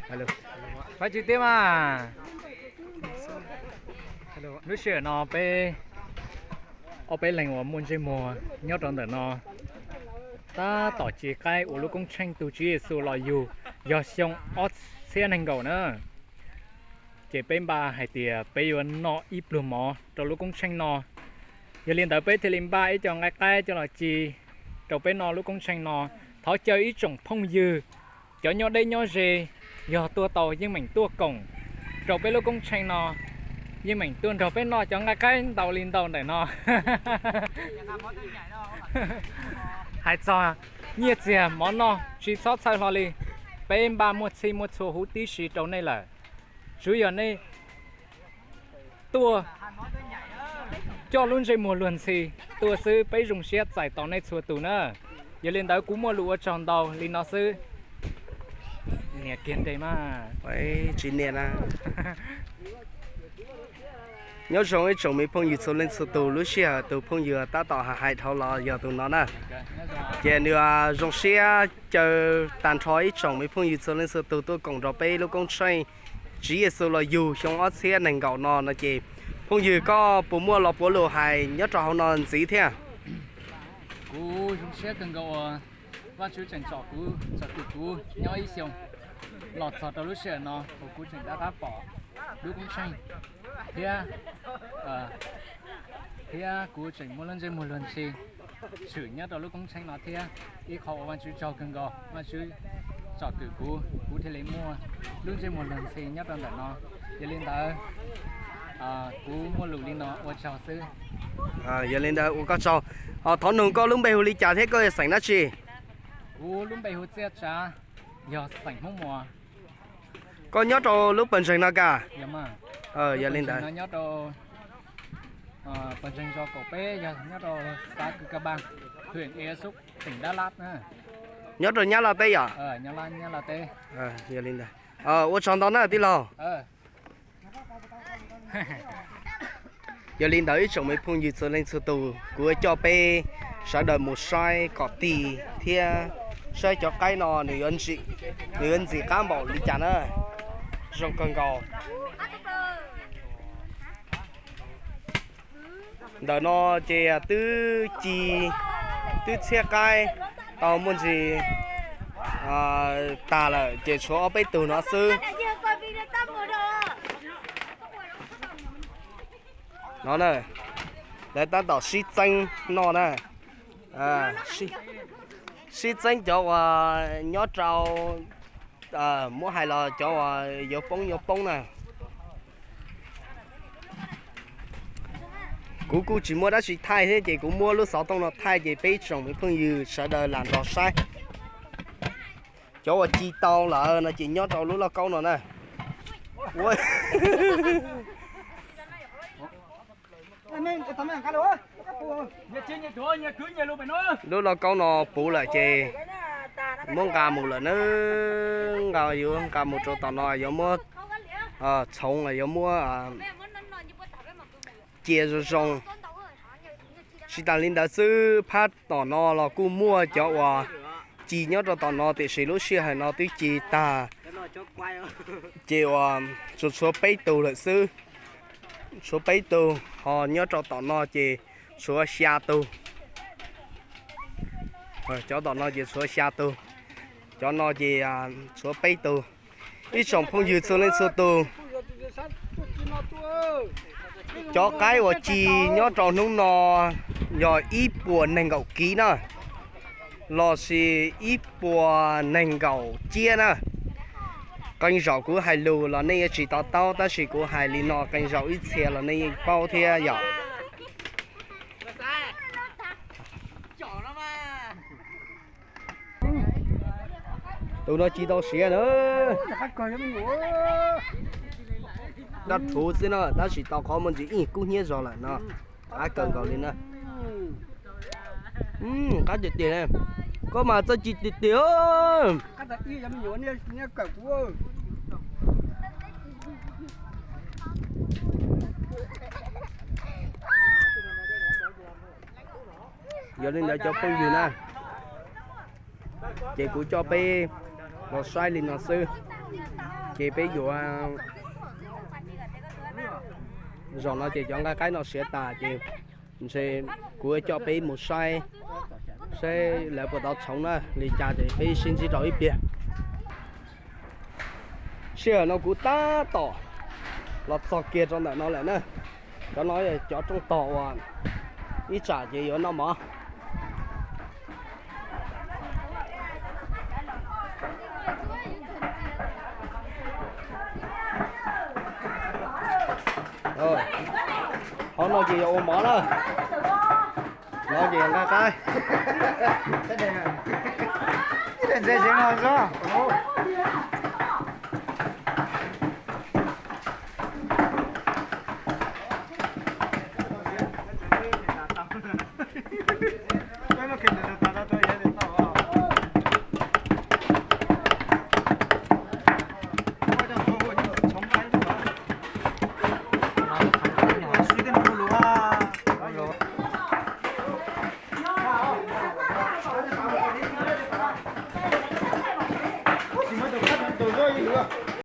Pab tsis tiab mas. Lub sij hawm no peb ob peb leeg uas muaj ntsej muag nyob rau ntawm no tab tom ci qaib ua lub koob tsheej tu Tswv Yexus los yug yog xyoo ob txhiab nees nkaum na. Ces peb npaj hais tias peb yuav noj ib pluag mov rau lub koob tsheej no. Yog li ntawd peb thiaj li npaj ib co nqaij qaib coj los ci rau peb noj lub koob tsheej no. Thov caw ib tsoom phooj ywg cov nyob deb nyob ze, yog tuaj tau yeej meem tuaj koom rau peb lub koob tsheej no, yeej meem tuaj nrog peb noj cov nqaij qaib ntau li ntau ntawm no. Hais txog nyiaj txiag mov noj tsis txhob txhawj hlo li, peb npaj muaj txhij muaj txhua huv tib si rau nej lawm. Tsuav yog nej tuaj coj lub ntsej muag luag ntxhi tuaj xwb, peb zoo siab txais tos nej txhua tus na. Yog li ntawd kuv muaj lus ua tsaug ntau li no xwb. Nias kiag nres mas. Tsis nias na. Nyob zoo ib tsoom me phooj ywg txhua leej txhua tus, lub sij hawm tus phooj ywg tab tom hais dhau los yog tus no na. Ces nws zoo siab caw tag nrho ib tsoom me phooj ywg txhua leej txhua tus tuaj koom rau peb lub koob tsheej Tswv Yexus los yug xyoo ob txhiab nees nkaum no no ces phooj ywg koj puas muaj los puav lus hais nyob rau hauv no ntxiv thiab? Kuv zoo siab kawg nkaus uas Vajtswv tseem tsom kuv, tsom kwm kuv nyob ib xyoos los txog rau lub sij hawm no uas kuv tseem rov qab pom lub koob tsheej thiab, thiab kuv tseem muaj lub ntsej muag luag ntxhi tshwm nyob rau lub koob tsheej no thiab. Ib qho ua Vajtswv tsaug kawg nkaus, Vajtswv tsom kwm kuv, kuv thiaj li muaj lub ntsej muag luag ntxhi nyob rau ntawm no. Yog li ntawd, kuv muaj lus li no ua tsaug xwb. Yog li ntawd ua koj tsaug. Thov nug koj lub npe hu li cas thiab koj yog xeem dab tsi? Kuv lub npe hu Txiaj Tsav, yog xeem Hmoob Muas. Koj nyob rau lub pawg ntseeg no ka? Yog li ntawd, nyob rau pawg ntseeg zos kaum peb, yog nyob rau xav Kws Ka Bas, hwm Ea Xub, teem Dab Lab. Nyob rau Nyab Laj teb yom? Yog li ntawd, ua tsaug ntau na tij laug. Yog li ntawd ib tsoom me phooj ywg txhua leej txhua tus, kuv yuav coj peb sawv daws mus saib kom tij thiab saib cov qaib no nws yuav ntxim qab npaum li cas na. Zoo kawg nkaus. Ntawm no ces twb ci, twb txhiab qaib tau muaj ntsis tag lawm ces tshuav ob peb tug no xwb. No na, lawv tab tom sib txeeb noj na. Sib txeeb cov uas nyob rau, muab hais los cov uas yuav poob yuav poob na. Kuv kuj tsis muaj dab tsi thaij thiab ces kuv muab lub xov tooj no thaij ces peb tsoom me phooj ywg sawv daws lam nrog saib. Cov uas ci tau lawm no ces nyob rau lub lauj kaub no na. Lub lauj kaub no puv lawm ces muab nqa mus lawm na, nqa yuav nqa mus rau tom no yuav muab txhoov los yuav muab cia zoo zoo. Tsis tas li ntawd xwb, phab tom no los kuj muaj cov uas ci nyob rau tom no tiam sis lub sij hawm no twb ci tag, ces uas tsuas tshuav peb tug lawm xwb. Tshuav peb tug, ho nyob rau tom no ces tshuav xya tug. Cov tom no ces tshuav xya tug, cov no ces tshuav peb tug. Ib tsoom phooj ywg txhua leej txhua tus, cov qaib uas ci nyob rau hnub no yog ib puas nees nkaum kiv na, lossis ib puas nees nkaum ciab na. Qee zaum kuv hais lus los nej yuav tsis to taub, tab sis kuv hais li no qee zaum ib txhia los nej yeej paub thiab yom. Tus no ci tau siav na. Dab rhuv xwb na, tab sis tau qhov muaj ntsis ib kub hnyiab zog lawm no. Qab kawg nkaus li na. Qab tiag tiag, koj mas txawj ci tiag tiag. Yog li ntawd cov phooj ywg na, ces kuv coj peb los saib li no xwb. Ces peb yuav, zaum no ces cov nqaij qaib no siav tas ces ntshe kuv coj peb mus saib seb lawv puas tau txhoov na, li cas ces peb sib ntsib rau ib pliag. Sij hawm no kuv tab tom los txog kiag rau ntawm no lawm na. Cov no yog cov rooj tog uas ib tsam ces yuav noj mov. Qhov no ces yog ua mov na. No ces yog nqaij qaib. Ntse tsev no xwb. Tus zog ib lus.